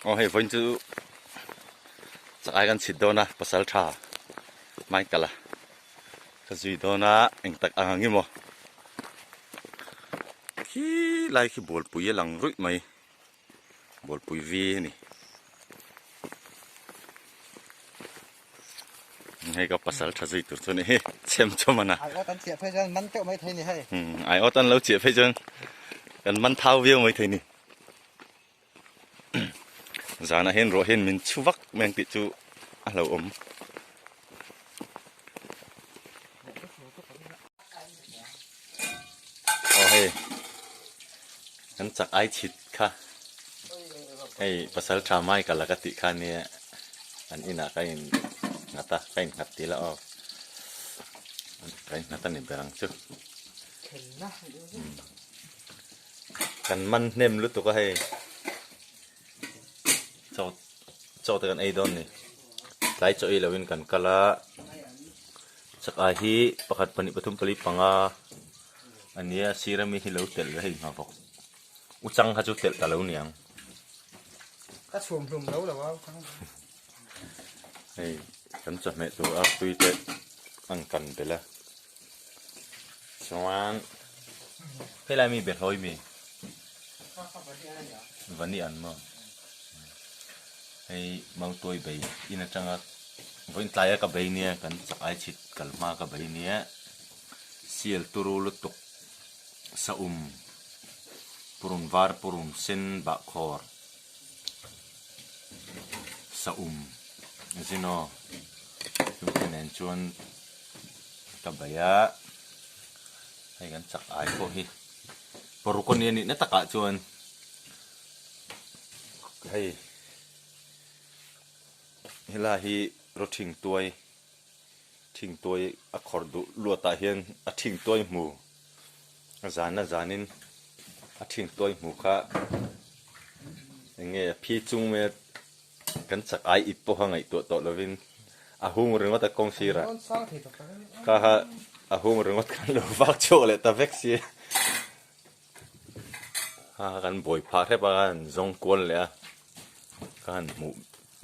Aw hei vawiin chu chak ai kan chhit dawn a pasal tha Michael a ka zui dawn a eng tak ang ang emaw khi lai khi bualpui a lang ruih mai bualpui vi a ni hei ka pasal tha zui tur chu a ni hi chhem chawm a na ai awt an chiah phei chuan man teuh mai thei ni hei ai awt an lo chiah phei chuan kan man thau viau mai thei ni. Zanah hian ruah hian min chhu vak mai ang tih chu a hlauhawm. Aw hei kan chak ai chhit kha hei pasal tha mai ka la ka tih kha nia an inah ka in nghat a ka in nghat tih la aw ka in nghat a ni ber ang chu. Kan man hnem lutuk a hei chaw chaw te kan ei dawn ni tlai chaw ei lovin kan kal a chak ai hi pakhat pahnih pathum pali panga a nia sir ami hi lo telh ve hei hma bawk u chang kha chu telh ta lo niang ka chhum hlum lo lo a hei kan chawhmeh tur a tui te an kan belh a. Chuan helai mi behlawi mi vani an maw hei mautuai bei in atanga vawiin tlaia ka bei nia kan chak ai chhit kal hma ka bei nia sial turu lutuk saum purun var purun sen bahkhawr saum zinaw chungte nen chuan. Ka bei a, hei kan chak ai pawh hi paruk a nia nihna takah chuan hei helai hi rawthing tuai thing tuai a khawrh duh luatah hian a thing tuai hmu a zan a zanin a thing tuai hmu kha eng nge a phi chung mai a. Kan chak ai ip pawh kha ngaihtuah tawh lovin a hung ringawt a kawng sirah kha kha a hung ringawt khan lo vak chhuak leh ta vek si a kan buai phah hrep a kan zawng kual leh a ka han hmuh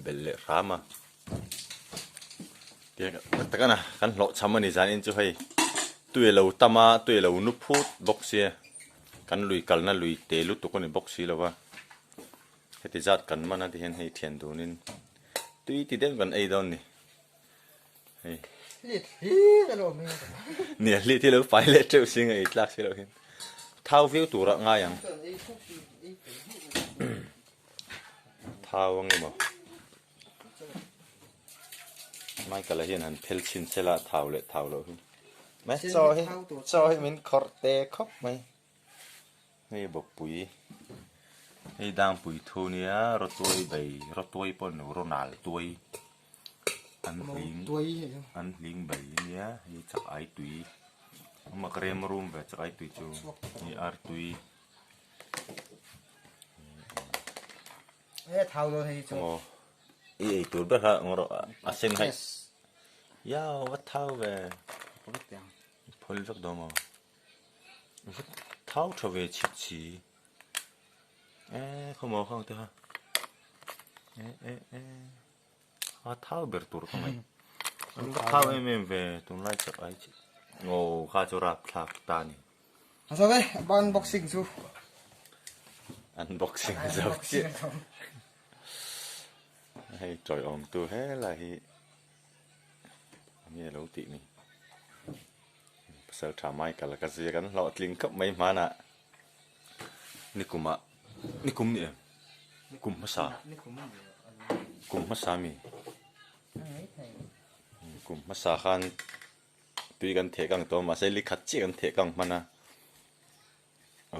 belh leh hram a tak tak a na kan hlawh cham a ni zan in chu hei tui a lo tam a tui a lo nu phut bawk sia kan lui kalna lui te lutuk a ni bawk si lo va. Heti zat kan man a ti hian hei thian dunin tui ti deuh kan ei dawn ni hei. Hlit hlir a lo awm hi. Nia hlit hi lo fai leh teuh si nge ei tlak si loh hian thau viau tur ah ngai ang. Thau ang emaw. Michael a hian han phel chhin sela thau leh thau loh hi. Mai chaw hi chaw hi min khawrh te khawp mai. Hei bawkpui hei dangpui thu nia rawtuai bei rawtuai pawh ni lo rawnal tuai an hling an hling bei ania hei chak ai tui a mak rem rum ve chak ai tui chu hei ar tui aw i ei tur ber kha engawh a sen kha iau va thau ve phul vek dawn maw. Thau tha ve chhit si e khawmaw khang te kha e e e a thau ber tur ka ngaih an va thau em em ve tunlai chak ai chi aw kha chu rap thlak ta ni a zo ve unboxing chu unboxing zo chiah hei tawiawm tu helai hi enge lo tih ni. Pasal tha Michael a ka zir an hlawhtling khawp mai hmanah nikumah nikum ni em kum hmasa kum hmasa mi kum hmasa khan tui kan theh kang tawh a mahse likhat chiah kan theh kang hman a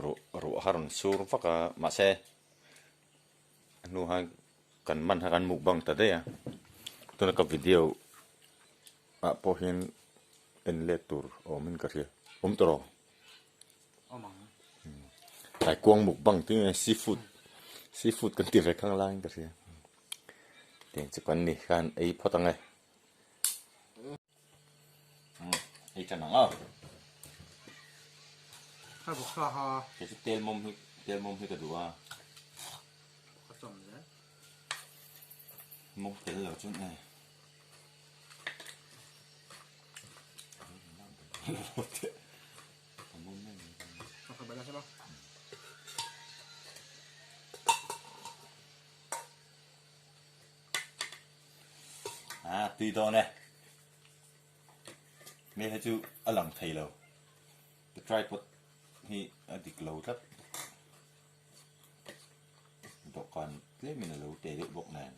ruah ruah kha rawn sur vak a mahse a hnu khan kan man kha kan mukbang ta daih a tuna ka video ah pawh hian en let tur a awm in ka hria awm tawh rawh tlai kuang mukbang tih nge seafood seafood kan ti ve khang lai in ka hria tiang chu kan ni khan ei phawt ang e ei tan ang aw kei chu tel mawm hi tel mawm hi ka duh a. Mawng tel lo chuan e. À, tui dawn e. Me hi chu a lang thei lo. The tripod hi a dik lo tlat. Dawhkan tlemin a lo te deuh bawk nen.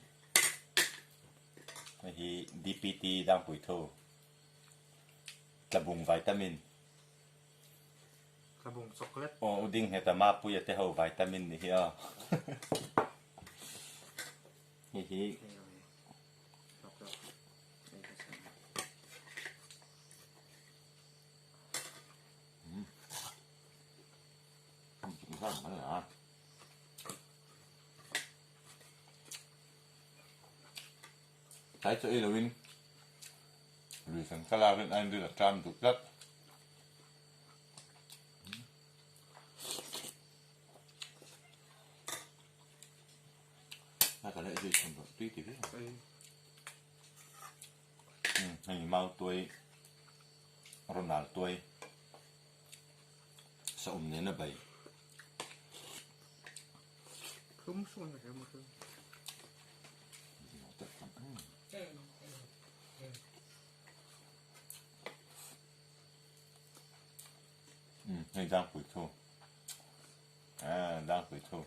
Hei hi DPT Dangpui tho Tlabung vitamin. Tlabung chocolate. Aw u ding nghet a Mapuia te ho vitamin ni hi aw. Hei hi. Tlai chaw ei loin lui kan kal a rin aiin ril a ṭam duh tlat. A ka leh zui chhan rawh tui ti viau. Hei mau tuai Ronald tuai. Saum nen a bei. Hei dangpui thu. Dangpui thu.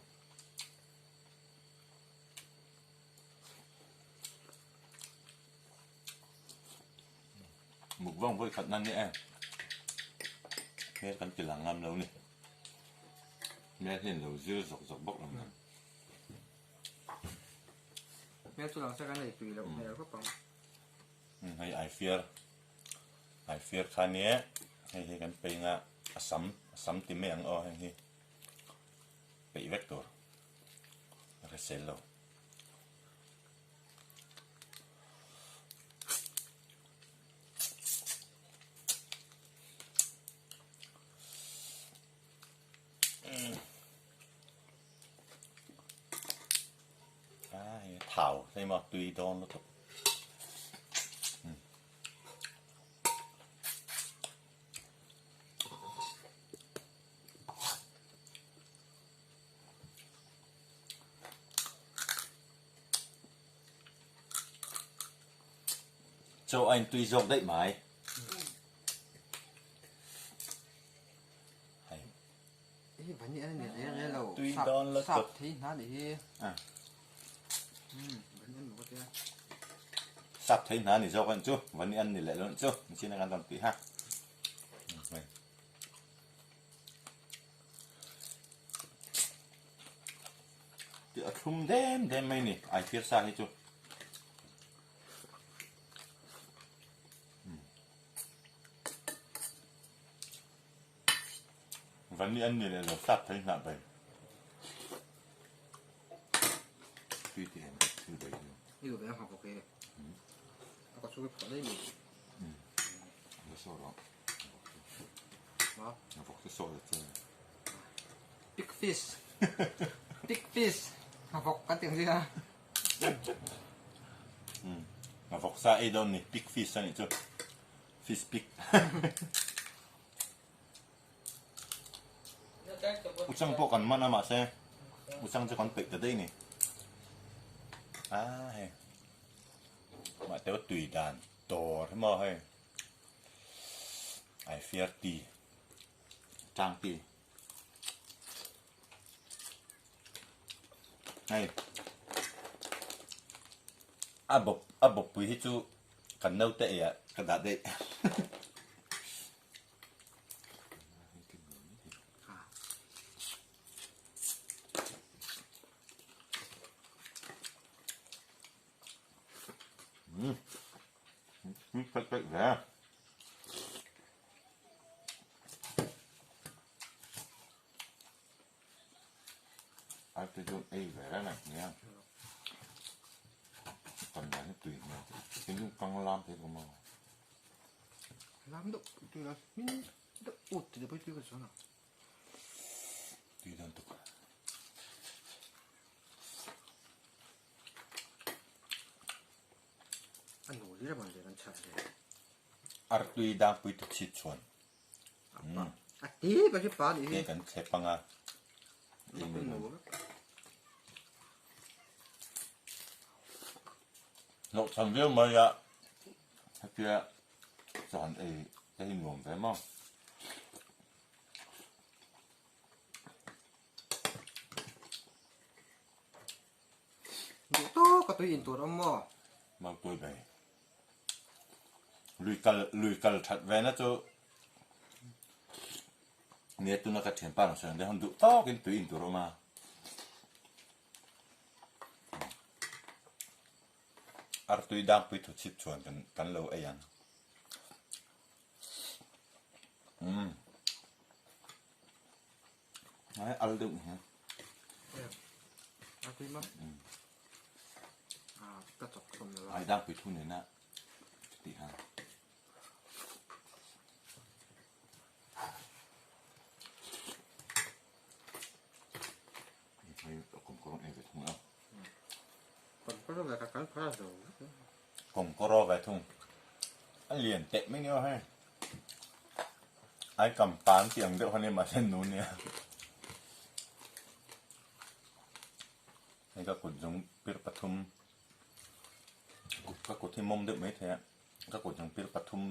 Mukbang vawi khat nan ni e. Hmel kan ti lang ngam lo ni. Hmel hian lo zir zawk zawk bawk lo nen. Hmel chu lang se kan ei tui loh hmel khawp ang. Hei ai fiar. Ai fiar kha ni e. Hei hi kan pei nga a sam a sam ti mai ang aw heng hi. Peih vek tur. A hrisel lo. Thau thấy mà tùy đòn nó thấp. Chaw a intui zawk daih mai. Hei. Hi vani an ni reng reng lo. Tui dawn la sap thei hna ni hi. Ah. Vani an ni tia. Sap thei hna ni zawk an chu. Vani an ni leh lo chu. Chin an kan ti ha. Hei. Tih a thlum dem dem mai ni ai thir sa hi chu. Vani an ni leh lo sap thei hnah bai. Tui ti em thil bai hi. Ni lo ve ha ko ke. A ka chu ke pho dei mi. La so ro. Ma. A vok te so le che. Big fish. Big fish. A vok kan tiang zia. A vok sa ei dawn ni big fish ani chu. Fish big. Uchang pawh kan man a mahse uchang chu kan peih ta daih ni. A hei. Mahte tui dan tawr hi maw hei. Ai fiar ti. Tang ti. Hei. A bawp a bawppui hi chu kan naute ei ah ka dah daih. Pek pek ve. Ai te chuan ei ve reng ang nia. Kan dan hi tui hmel. Tin chu kang lam thei ka maw. Lam deuh tui la min deuh ut ti pawh tui ka chuan a. Tui dan tuk. hlir a mawn ve kan chhah ve. Artui dangpui tu chhit chuan. A ti ber hi pa nih hi. Kan thlep anga. Hlawh chhan viau mai a hetia chuan ei te hi nuam ve maw. Duh tawk a tui in tur awm maw? Mautuai bai. Lui kal lui kal that ve na chu nia tuna ka thianpa ang sawi ang deuh duh tawkin tui in tur a awm a. Artui dangpui thu chhip chuan kan kan lo ei ang. Umm. Ai al deuh ni hian. Artui ma. Ah, ka chok thum lo. Ai dangpui thu nena ti ha. Kawngkawraw ve thung a lian teh mai nia hei ai kam tan tih ang deuh kha nia mahse nu nia hei ka kut zung pir pathum ka kut hi mawm deuh mai thei a ka kut zung pir pathum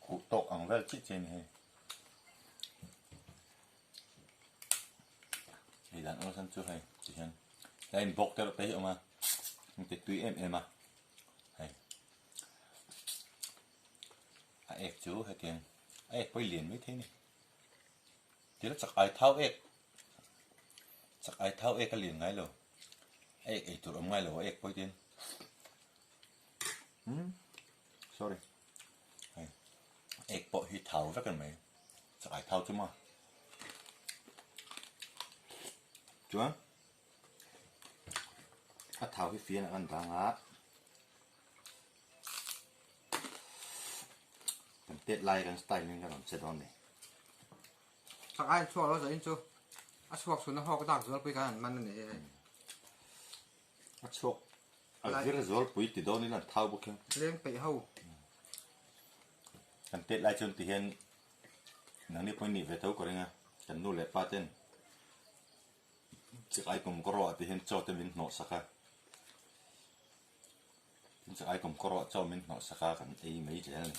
huh tawk ang vel chiah chiah a ni hei. Hei dan awlsam chu hei ti hian tlai in bawk te reuh te hi a awm a an ti tui em em a hei a ek chu hetiang a ek pawh hi lian mai thei a ni tila chak ai thau ek chak ai thau ek a lian ngai lo a ek ei tur awm ngai lo a ek pawh hi tin umm sorry hei ek pawh hi thau vek a ni mai. Chai thau chu maw? Chuan a thau hi fian a kan dang a, kan tet lai kan style in kan rawn che dawn ni. Chak ai chhuak lo zain chu a chhuak chhun a hawk dak zualpui kan han man a ni hei. A chhuak a vir zualpui ti dawn in an thau bawk hian. Leng peih ho. Kan tet lai chuan ti hian nangni pawhin nih ve tho ka ring a, kan nu leh pa ten chak ai kum ka rawh ah ti hian chaw te min hnawh sak a, tin chak ai kum ka rawh ah chaw min hnawh sak a kan ei mai zel a ni.